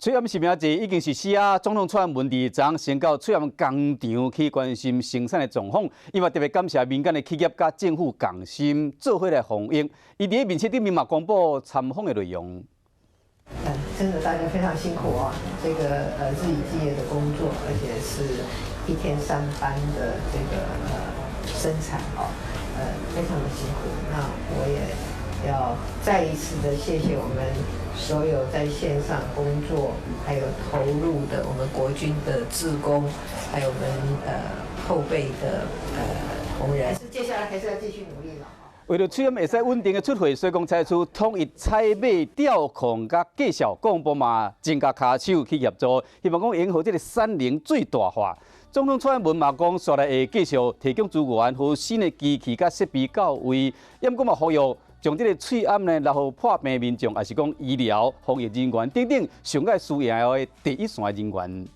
喙罨實名制已經實施啊！總統蔡英文佇昨先到喙罨工廠去關心生產的狀況，伊嘛特別感謝民間的企業佮政府仝心做伙來防疫。伊佇面冊頂面嘛公布參訪的內容。真的大家非常辛苦啊！這個日以繼夜的工作，而且是一天三班的這個生產哦，非常的辛苦。那我也要再一次的謝謝我們所有在線上工作還有投入的我們國軍的志工，還有我們後備的同仁。是接下來還是要繼續努力了。為著喙罨會使穩定的出貨，所以講採取統一採買調控佮計數，國防部嘛增加跤手去協助，希望講用予這个產能最大化。總統蔡英文嘛講，紲來會繼續提供資源和新的機器佮設備到位，猶閣嘛呼籲將這个喙罨呢，來予破病民眾，抑是講醫療防疫人員等等，上蓋需要的第一線人員。